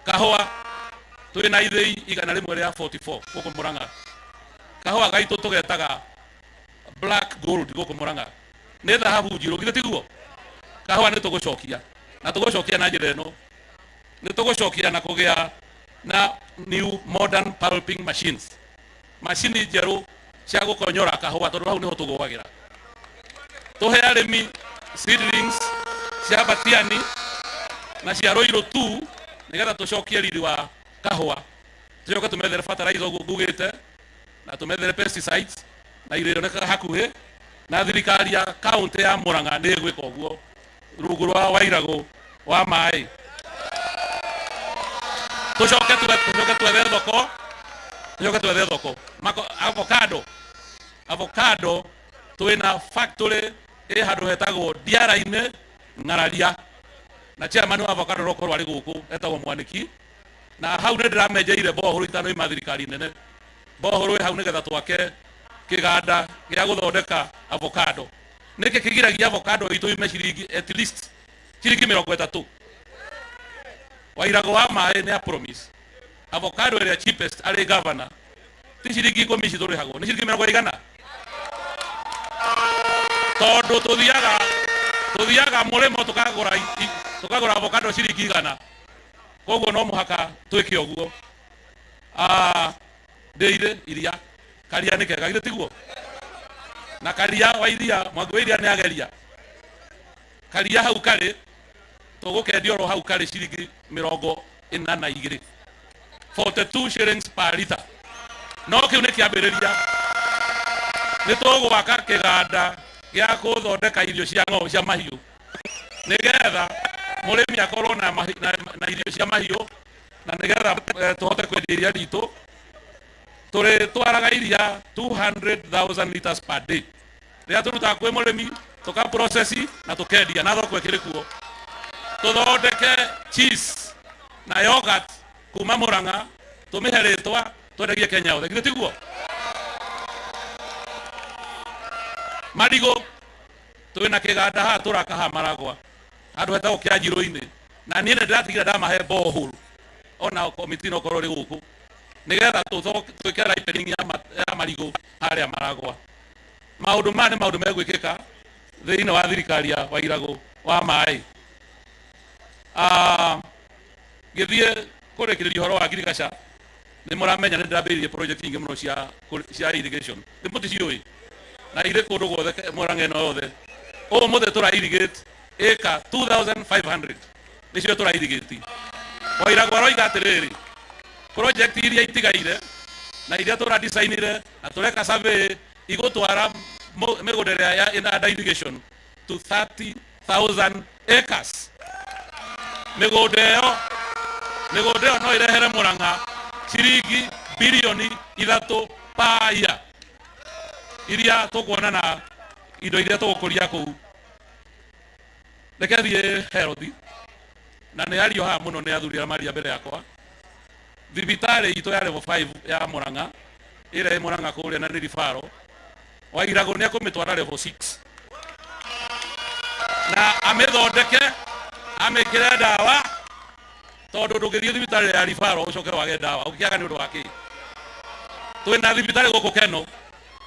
Kahũa, twĩ na ithĩi 144 gũkũ Murang'a. Kahũa gaitũ tũgetaga black gold gũkũ Murang'a, nĩ thahabu njirũ, githĩ tiguo? Kahũa nĩ tũgũcokia, na tũgũcokia na njĩra ĩno: nĩ tũgũcokia na kũgĩa Na new modern pulping machines, macini njerũ cia gũkonyora kahũa, tondũ hau nĩho tũgũagĩra. Tũhe arĩmi seedlings cia batiani na cia Ruiru tu, nĩgetha tũcokie riri wa kahũa. Tũcoke tũmethere fertilizer ũguo ngugĩte, na tũmethere pesticides na irio ironekaga hakuhĩ. Na thirikari ya kaunti ya Murang'a nĩ ĩgwĩka ũguo rungu rwa Wairagũ wa Maĩ. Tũcoke twethe thoko, tũcoke twethe thoko. Avocado, avocado twĩna factory ĩ handũ hetagwo Ndiara-inĩ Ng'araria, na chairman wa avocado rokorwo arĩ gũkũ, etagwo Mwaniki. Na hau nĩ ndĩramenjeire bohoro itano ima thirikari nene, bohoro ĩ hau nĩgetha twake kĩganda gĩa gũthondeka avocado. Nĩkĩ kĩgiragia avocado itũ yume ciringi at least ciringi 30? Wairagũ wa Maĩ nĩ a promise avocado ĩrĩa cheapest arĩ governor ti ciringi 10 ici tũrĩhagwo, nĩ ciringi 90, tondũ tũthiaga mũrĩmo tũkagũra avocado ciringi 100. Koguo no mũhaka twĩke ũguo. Ndĩire iria karia nĩ kega, githĩ tiguo? Na karia wa iria, Mwangi wa Iria nĩ ageria karia hau karĩ, tũgũkendia oro hau karĩ ciringi 42, 42 shillings per liter. No kĩu nĩ kĩambĩrĩria. Nĩ tũgwaka kĩganda gĩa gũthondeka irio cia ng'ombe, cia mahiũ, nĩgetha mũrĩmi akorwo na irio cia mahiũ, na nĩgetha tũhote kwendia iria ritũ. Tũrĩtwaraga iria 200,000 liters per day rĩrĩa tũrutaga kwĩ mũrĩmi, tũka process na tũkendia, na thoko ĩkĩrĩ kuo. Tũthondeke cheese na yogurt kuma Murang'a, tũmĩhe rĩtwa, twendagie Kenya yothe, githĩ tiguo? Marigũ, twĩna kĩganda haha tũraka haha Maragwa, handũ hetagwo Kĩanjirũ-inĩ, na niĩ nĩ ndĩratigire ndamahe borehole, ona komiti no korwo ĩrĩ gũkũ, nĩgetha twĩke ripening ya marigũ harĩa Maragwa. Maũndũ maya nĩ maũndũ megwĩkĩka thĩinĩ wa thirikari ya Wairagũ wa Maĩ. Ngĩthiĩ kũrĩkĩrĩria ũhoro wa ngirigaca, nĩ mũramenya nĩ ndĩrambĩrĩirie project nyingĩ mũno cia irrigation, nĩ mũticiũĩ, na irĩ kũndũ guothe Murang'a ĩno yothe. Ũmũthĩ tũra irrigate ĩka 2500, nĩcio tũra irrigate. Wairagũ aroiga atĩrĩrĩ, project iria itigaire na iria tũra designire na tũreka survey igũtwara mĩgũnda ĩrĩa ya ĩna under irrigation to 30,000 acres. Mĩgũnda ĩyo no ĩrehere Murang'a ciringi birioni 3 per year, iria tũkuona na indo iria tũgũkũria kũu. Reke thiĩ health, na nĩ ario haha mũno nĩ athuri arĩa maria mbere yakwa. Thibitarĩ itũ ya level 5 ya Murang'a, ĩrĩa ĩ Murang'a kũrĩa na nĩ referral, Wairagũ nĩ ekũmĩtwara level 6 na amĩthondeke, amĩkĩre ndawa, tondũ ndũngĩthiĩ thibitarĩ ya referral ũcoke wage ndawa. Ũngĩkĩaga nĩ ũndũ wa kĩ? Twĩna thibitarĩ gũkũ Keno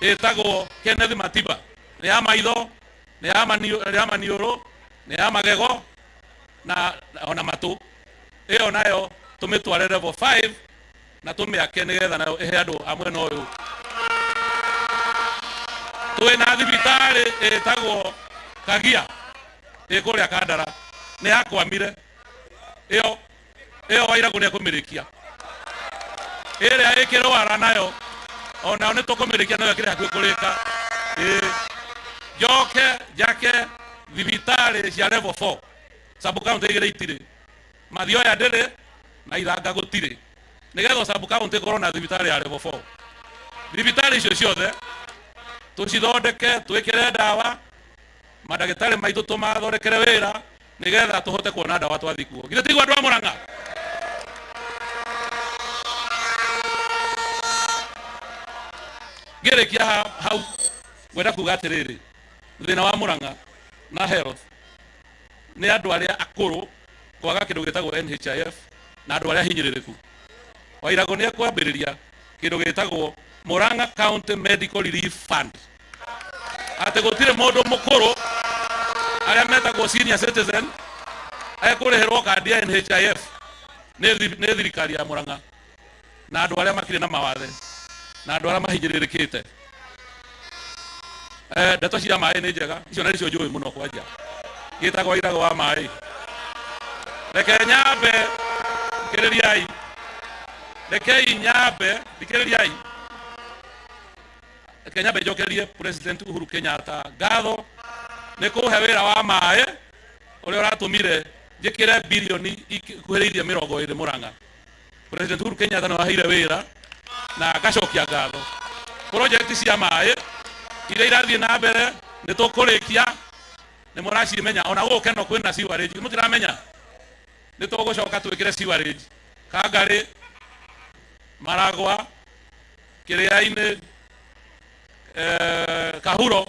ĩtagwo Kenneth Matiba, nĩ ya maitho, nĩ ya maniũrũ, nĩ ya magego na ona matũ. Ĩyo nayo tũmĩtware level 5 na tũmĩake, nĩgetha nayo ĩhe andũ a mwena ũyũ. Twĩna thibitarĩ ĩtagwo Kagia ĩ kũrĩa Kandara, nĩ yakwamire. Ĩyo Wairagũ nĩ ekũmĩrĩkia. Ĩrĩa ĩkĩrwara nayo onayo nĩ tũkũmĩrĩkia, nayo ĩkĩrĩ hakuhĩ kũrĩka. Ĩĩ, njoke njake thibitarĩ cia level 4 sub county igĩrĩ itirĩ, Mathioya ndĩrĩ na Ithanga gũtirĩ, nĩgetha sub county ĩkorwo na thibitarĩ ya level 4. Thibitarĩ icio ciothe tũcithondeke, twĩkĩre ndawa, mandagĩtarĩ maitũ tũmathondekere wĩra, nĩgetha tũhote kuona ndawa twathiĩ kuo. Githĩ tiguo, andũ a Murang'a? Ngĩrĩkia hau, ngwenda kuga atĩrĩrĩ, thĩna wa Murang'a na health nĩ andũ arĩa akũrũ kwaga kĩndũ gĩtagwo NHIF na andũ arĩa hinyĩrĩrĩku. Wairagũ nĩ ekwambĩrĩria kĩndũ gĩtagwo Murang'a County Medical Relief Fund, atĩ gũtirĩ mũndũ mũkũrũ, arĩa metagwo senior citizen, ekũrĩhĩrwo kandi ya NHIF nĩ thirikari ya Murang'a. Na andũ arĩa makĩrĩ na mawathe na andũ arĩa mahinyĩrĩrĩkĩte. Ndeto cia maĩ nĩ njega, icio na nĩcio njũĩ mũno kwanja. Gĩtagwo Irago wa maĩ. Reke nyambe thikĩrĩriai, rekei nyambe thikĩrĩriai, reke nyambe njokerie President Uhuru Kenyatta ngatho nĩ kũhe wĩra wa maĩ ũrĩa ũratũmire njĩkĩre bilioni ikuhĩrĩirie 20 Murang'a. President Uhuru Kenyatta nĩ waheire wĩra na ngacokia ngatho. Project cia maĩ iria irathiĩ na mbere nĩ tũkũrĩkia, nĩ mũracimenya. Ona gũkũ Keno kwĩna sewerage, mũtiramenya? Nĩ tũgũcoka twĩkĩre sewerage Kangarĩ, Maragwa, Kĩrĩa-inĩ, Kahuro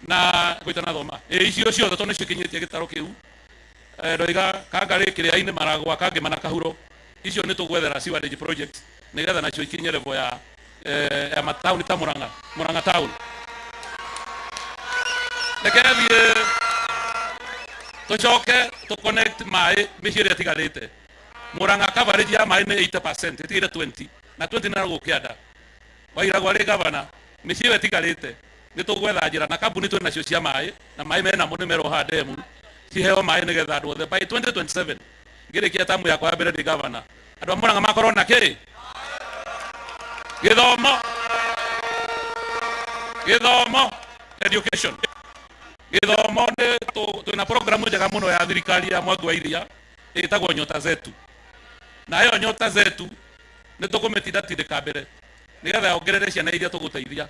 na gwĩtana thoma. Icio ciothe tondũ nĩcio ikinyĩtie gĩtarũ kĩu. Ndoiga Kangarĩ, Kĩrĩa-inĩ, Maragwa, Kangĩma na Kahuro, icio nĩ tũgwethera sewerage project nĩgetha nacio ikinye level ya mataũni ta Murang'a, Murang'a town. Reke thiĩ tũcoke tũ connect maĩ mĩciĩ ĩrĩa ĩtigarĩte. Murang'a coverage ya maĩ nĩ 80%, ĩtigĩre 20 na 20 na gũkĩanda. Wairagwo arĩ gavana, mĩciĩ ĩyo ĩtigarĩte nĩ tũgwetha njĩra na kambuni twĩ nacio cia maĩ na maĩ menamo nĩ merwo haha ndemu ciheo maĩ nĩgetha andũ othe by 2027 ngĩrĩkia tamu yakwa ya mbere ndĩ gavana andũ a Murang'a makorwo na kĩ gĩthomo, gĩthomo, education, gĩthomo. Nĩ twĩna programu njega mũno ya thirikari ya Mwangi wa Iria ĩtagwo Nyota Zetu, na ĩyo Nyota Zetu nĩ tũkũmĩtindatindĩka mbere nĩgetha yongerere ciana iria tũgũteithia,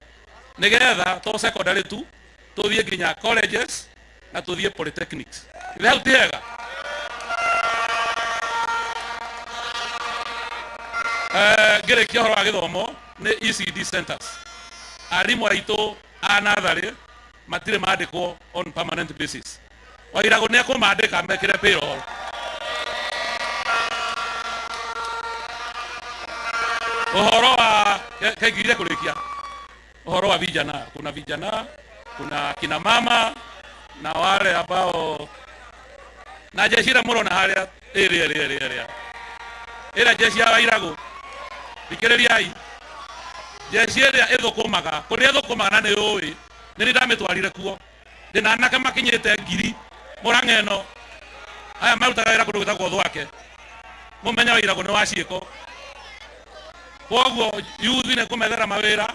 nĩgetha to secondary tu tũthiĩ nginya colleges na tũthiĩ polytechnics. Ithe hau ti hega? Ngĩrĩkia ũhoro wa gĩthomo nĩ ECD centers. Arimũ aitũ a natharĩ matirĩ mandĩkwo on permanent basis. Wairagũ nĩ ekũmandĩka mekĩre payroll. Ũhoro wa kaingĩire kũrĩkia ũhoro wa vijana, kuna vijana, kuna kina mama na wale ambao na jeshi ĩrĩa mũrona harĩa ĩrĩa ĩrĩa ĩrĩa ĩrĩa ĩrĩa jeshi ya Wairagũ, thikĩrĩriai, jeshi ĩrĩa ĩthũkũmaga kũrĩa ĩthũkũmaga na nĩ ũĩ nĩ niĩ ndamĩtwarire kuo. Ndĩna anake makinyĩte 1000 Murang'a ĩno, aya marutaga wĩra kũndũ gwĩtagwo Thwake. Mũmenye Wairagũ nĩ wa ciĩko, koguo youth nĩ kũmethera mawĩra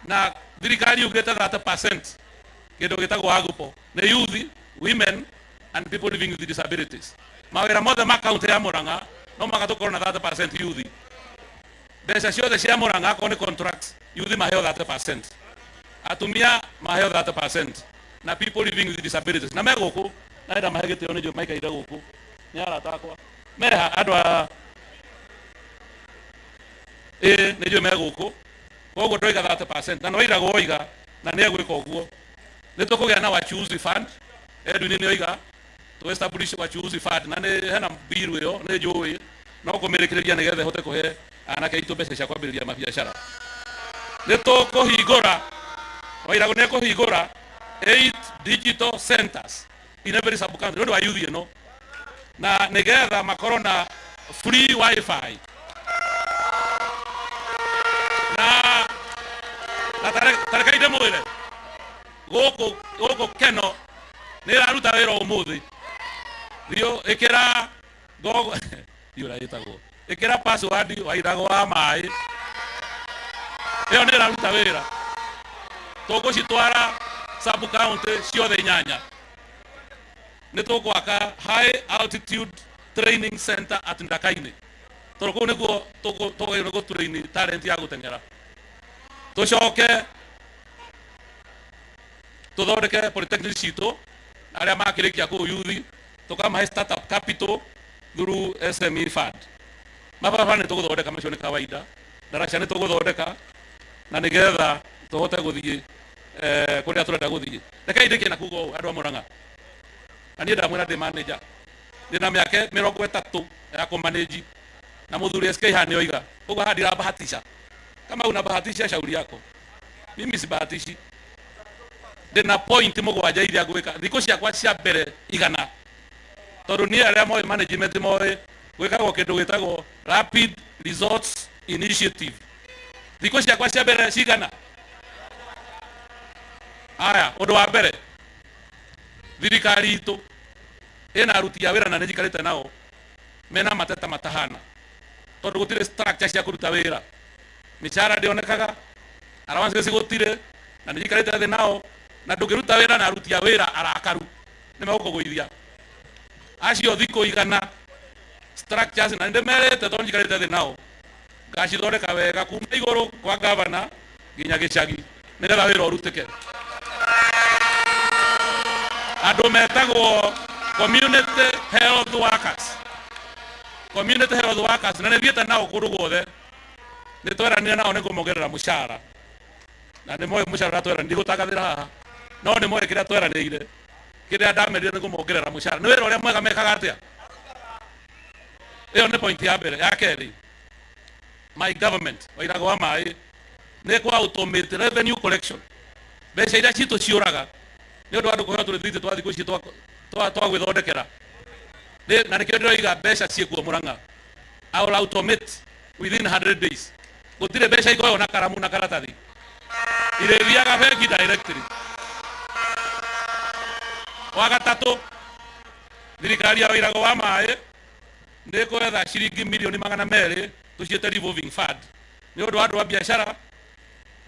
na thirikari yugĩte 30% kĩndũ gĩtagwo agupo nĩ youth, women and people living with disabilities. Mawĩra mothe ma kaunti ya Murang'a no mũhaka tũkorwo na 30% youth. Mbeca ciothe cia Murang'a akorwo nĩ contracts, youth maheo 30%, atumia maheo 30% na people living with disabilities. Na me gũkũ na ndĩrenda mahe gĩtĩo, nĩ njũĩ maikaire gũkũ, nĩ arata akwa meha andũ a ĩĩ nĩ njũĩ me gũkũ. Koguo ndoiga 30% na nĩwairagwo oiga na nĩ egwĩka ũguo. Nĩ tũkũgĩa na wachuuzi fund. Edwin nĩ oiga tũ establish wachuuzi fund na nĩ hena bill ĩyo nĩ njũĩ no kũmĩrĩkĩrĩria nĩgetha ĩhote kũhe anake aitũ mbeca cia kwambĩrĩria mabiacara. Nĩ tũkũhingũra, Wairagũ nĩ ekũhingũra 8 digital centers in every sub county nĩ ũndũ wa youth ĩno, na nĩgetha makorwo na free wifi na tarekai ndĩmwĩre gũkũ gũkũ Keno nĩ ĩraruta wĩra ũmũthĩ. Rio ĩkĩra gogo ndiũ ũrĩa ĩtagwo, ĩkĩra password Wairagũ wa maĩ, ĩyo nĩ ĩraruta wĩra. Tũgũcitwara sub county ciothe inyanya. Nĩ tũgwaka high altitude training center at Ndakainĩ tondũ kũu nĩkuo tũgagĩrĩirwo nĩ gũtrain talent ya gũteng'era. Tũcoke tũthondeke polytechnic citũ, arĩa makĩrĩkia kũu youth tũkamahe startup capital through SME fund. Mabarabara nĩ tũgũthondeka, macio nĩ kawaida. Ndaraca nĩ tũgũthondeka na nĩgetha tũhote gũthiĩ kũrĩa tũrenda gũthiĩ. Rekei ndĩkie na kuga ũũ, andũ a Murang'a, na niĩ ndamwĩra ndĩ manager, ndĩna mĩaka 30 ya kũmanage, na mũthuri SK haha nĩ oiga ũguo, haha ndirabahatisha. Kama unabahatisha, shauri yako, mimi sibahatishi. Ndĩna point 7 iria ngwĩka thikũ ciakwa cia mbere 100, tondũ niĩ arĩa moĩ management moĩ. Gwĩkagwo kĩndũ gĩtagwo Rapid Results Initiative. Thikũ ciakwa cia mbere cigana? Aya, ũndũ wa mbere, thirikari itũ ĩna aruti a wĩra na nĩ njikarĩte nao mena mateta matahana tondũ gũtirĩ structure cia kũruta wĩra, mĩcara ndĩonekaga, allowances gũtirĩ, na nĩ njikarĩte thĩ nao, na ndũngĩruta wĩra na aruti a wĩra arakaru nĩ megũkũgũithia. Acio thikũ igana structures, na nĩ ndĩmerĩte tondũ njikarĩte thĩ nao, ngacithondeka wega kuma igũrũ kwa gavana nginya gĩcagi nĩgetha wĩra ũrutĩke. Andũ metagwo community health workers, community health workers, na nĩ thiĩte nao kũndũ guothe, nĩ tweranire nao nĩ ngũmongerera mũcara, na nĩ moĩ mũcara ũrĩa tweranire, ndigũtangathĩra haha, no nĩ moĩ kĩrĩa tweranĩire, kĩrĩa ndamerire nĩ ngũmongerera mũcara. Nĩ wĩra ũrĩa mwega mekaga atĩa? Ĩyo nĩ point ya mbere. Ya kerĩ, my government Wairago wa maĩ nĩ kwa automate revenue collection. Mbeca iria citũ ciũraga nĩ ũndũ wa andũ kũheo tũrĩthiti twa thikũ ici twa gwĩthondekera, na nĩkĩo ndĩroiga mbeca ciĩkuo Murang'a. I will automate within 100 days. Gũtirĩ mbeca ikoywo na karamu na karatathi, irĩthiaga bengi directly. Wa gatatũ, thirikari ya Wairago wa maĩ nĩ ĩkwetha ciringi mirioni 200 tũciĩte revolving fund nĩ ũndũ wa andũ a biacara,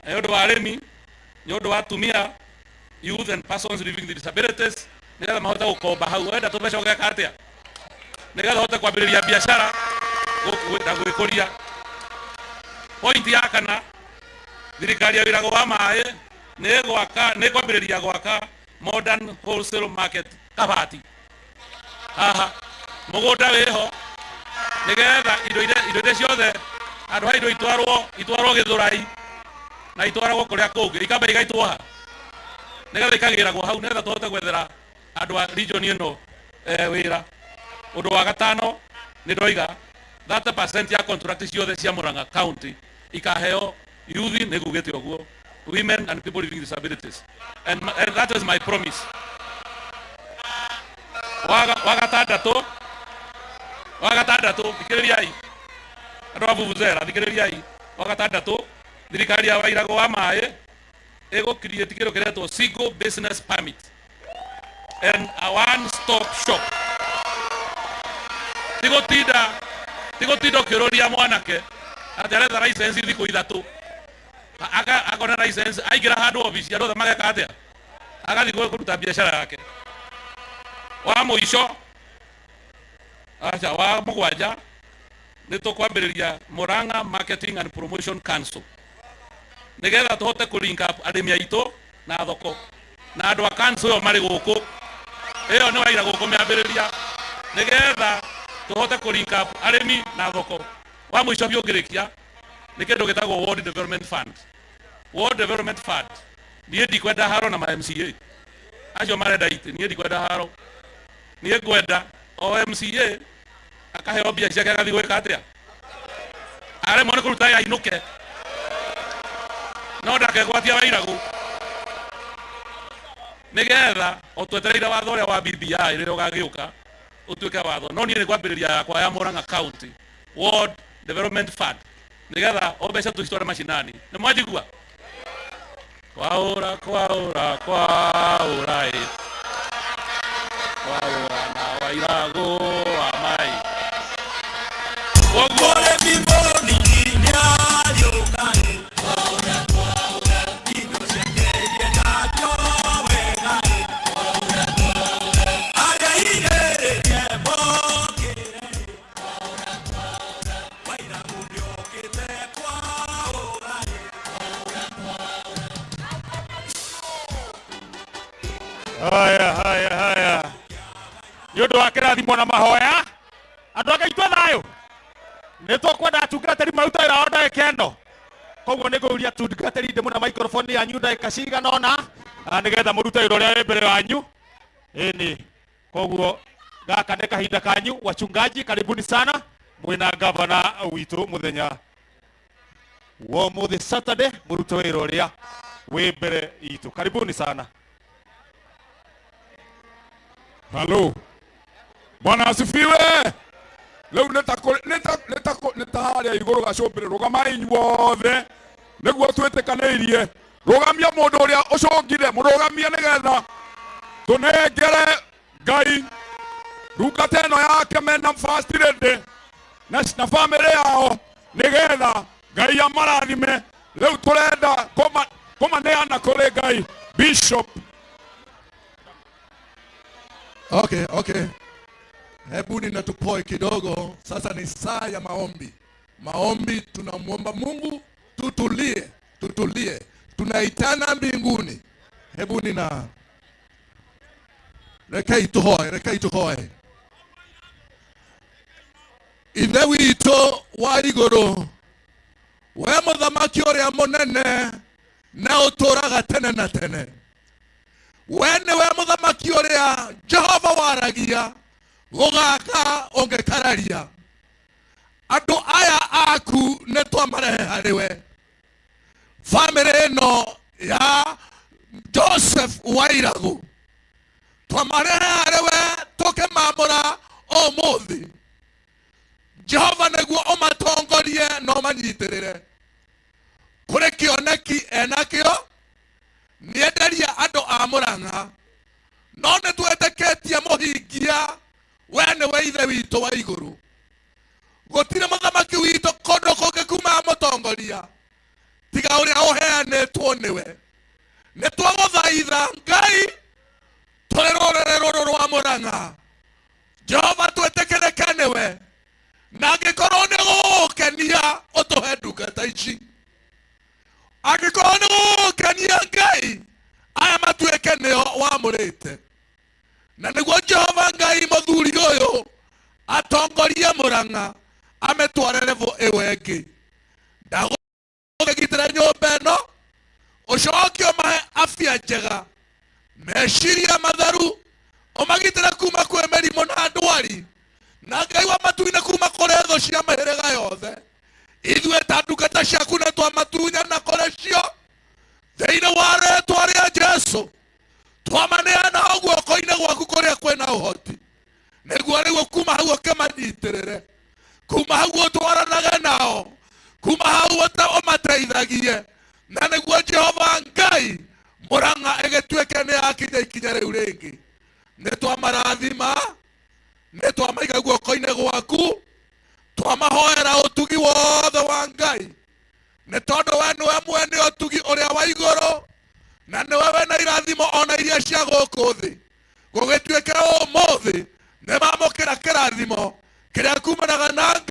nĩ ũndũ wa arĩmi, nĩ ũndũ wa atumia, youth and persons living with disabilities, nĩgetha mahote gũkomba hau. Wenda tũmbeca ũgeka atĩa nĩgetha ũhote kwambĩrĩria biacara na gwĩkũria. Point ya kana, thirikari ya Wairago wa maĩ nĩ gwaka, nĩ kwambĩrĩria gwaka modern wholesale market Kabati. Haha mũgũnda wĩho nĩgetha indo iria ciothe handũ ha indo itwarwo Gĩthũrai na itwaragwo kũrĩa kũngĩ, ikamba igaitwo ha nĩgetha ikagĩragwo hau nĩgetha tũhote gwethera andũ a region ĩno wĩra. Ũndũ wa gatano, nĩ ndoiga 30% ya contract ciothe cia Murang'a County ikaheo youth, nĩ ngugĩte ũguo, women and people living with disabilities, and that is my promise. Wa gatandatũ, thikĩrĩriai andũ a vuvuzela, thikĩrĩriai. Wa gatandatũ, thirikari ya Wairago wa maĩ ĩgũ create kĩndũ kĩretwo single business permit and a one stop shop. Tigũtinda ũkĩũrũria mwanake atĩ aretha license thikũ 3, akona license, aingĩra handũ obici, andũ othe mageka atĩa? Agathiĩ kũruta biacara yake. Wa mũico, aca, wa mũgwanja, nĩ tũkwambĩrĩria Murang'a Marketing and Promotion Council nĩgetha tũhote kũ link up arĩmi aitũ na thoko, na andũ a council ĩyo marĩ gũkũ, ĩyo nĩ waira gũkũ mĩambĩrĩria nĩgetha tũhote kũ link up arĩmi na thoko. Wa mũico biũ ngĩrĩkia, nĩ kĩndũ gĩtagwo Ward Development Fund. Ward Development Fund, niĩ ndikwenda haro na ma MCA acio marenda itĩ, niĩ ndikwenda haro, niĩ ngwenda o MCA akaheo mbia ciake agathiĩ gwĩka atĩa, aremwo nĩ kũruta ainũke, no ndakegwatia Wairagu, nĩgetha o twetereire watho ũrĩa wa BBI rĩrĩa ũgagĩũka ũtuĩke watho. No niĩ nĩ kwambĩrĩria yakwa ya Murang'a County Ward Development Fund nĩgetha o mbeca tũcitware macinani. Nĩ mwanjigua? Kwaũra, kwaũra, kwaũra ĩ, kwaũra na Wairago wa mai. Koguo Mũrĩmi mũnini nĩariũka ĩ, indo ciake iendagio wega ĩ, arĩa ahinyĩrĩrie mokĩre ĩ, Wairagu nĩokĩte kwaũra ĩ. Haya, haya, haya, nĩ ũndũ wa kĩrathimo na mahoya, andũ a Ngai, twĩ thayũ. Nĩ tũkwenda atungatĩri maruta wĩra wao ndagĩka ĩno, koguo nĩ ngũria atungatĩri ndĩmũna microphone yanyu ndagĩka cigana ũna, nĩgetha mũrute wĩra ũrĩa wĩ mbere wanyu. Ĩni, koguo gaka nĩ kahinda kanyu. Wachungaji, karibuni sana, mwĩna gavana witũ mũthenya wa ũmũthĩ Saturday, mũrute wĩra ũrĩa wĩ mbere itũ. Karibuni sana. Halo. Bwana asifiwe. Rĩu nĩ ta kũrĩ- nĩ ta- nĩ ta kũ- nĩ ta harĩa igũrũ gacũmbĩrĩ, rũgamai inyuothe nĩguo twĩtĩkanĩirie. Rũgamia mũndũ ũrĩa ũcũngire, mũrũgamie nĩgetha tũnengere Ngai ndungata ĩno yake mena first lady na na famĩlĩ yao nĩgetha Ngai amarathime. Rĩu tũrenda kũmaneana kũrĩ Ngai. Bishop. Okay, okay. Hebu ninatupoe kidogo. Sasa ni saa ya maombi. Maombi, tunamwomba Mungu tutulie, tutulie. Tunaitana mbinguni. Hebu nina rekei tuhoe, rekei tuhoe. Ithe witũ wa igũrũ, we mũthamaki ũrĩa mũnene na ũtũũraga tene na tene, we nĩwe mũthamaki ũrĩa Jehova waragia gũgaka ũngĩkararia. Andũ aya aku nĩ twamarehe harĩ we, famĩlĩ ĩno ya Joseph Wairagũ twamarehe harĩ we tũkĩmamũra ũmũthĩ. Jehova nĩguo ũmatongorie na ũmanyitĩrĩre kũrĩ kĩoneki enakĩo. Nĩenderia andũ a Mũrang'a, no nĩ twĩtĩkĩtie mũhingia we nĩwe Ithe witũ wa igũrũ. Gũtirĩ mũthamaki witũ kũndũ kũngĩ kuma mũtongoria tiga ũrĩa ũheanĩtwo nĩwe. Nĩ twagũthaitha Ngai tũrĩ rũrĩrĩ rũrũ rwa Mũrang'a, Jehova twĩtĩkĩrĩke nĩwe, na angĩkorwo nĩ gũgũkenia ũtũhe ndungata ici, angĩkorwo nĩ gũgũkenia Ngai aya matuĩke nĩo wamũrĩte, na nĩguo Jehova Ngai mũthuri ũyũ atongorie Mũrang'a amĩtware level ĩyo ĩngĩ. Ndagũgĩgitĩra nyũmba ĩno, ũcoke ũmahe afya njega, meciria matheru, ũmagitĩre kuma kwĩ mĩrimũ na ndwari, na Ngai wa matu-inĩ kuma kũrĩ thũ cia mĩhĩrĩga yothe. Ithuĩ ta ndungata ciaku nĩ twamatunyana kũrĩ cio thĩinĩ wa rĩtwa rĩa Jesu. Twamaneana o guoko-inĩ gwaku kũrĩa kwĩna ũhoti, nĩguo rĩu kuma hau ũkĩmanyitĩrĩre, kuma hau ũtwaranage nao, kuma hau ũmateithagie, na nĩguo Jehova Ngai Mũrang'a ĩgĩtuĩke nĩ yakinya ikinya rĩu rĩngĩ. Nĩ twamarathima, nĩ twamaiga guoko-inĩ gwaku, twamahoera ũtugi wothe wa Ngai, nĩ tondũ we nĩwe mwene ũtugi ũrĩa wa igũrũ, na nĩwe wĩna irathimo ona iria cia gũkũ thĩ. Gũgĩtuĩke ũmũthĩ nĩ mamũkĩra kĩrathimo kĩrĩa kumanaga na Ngai.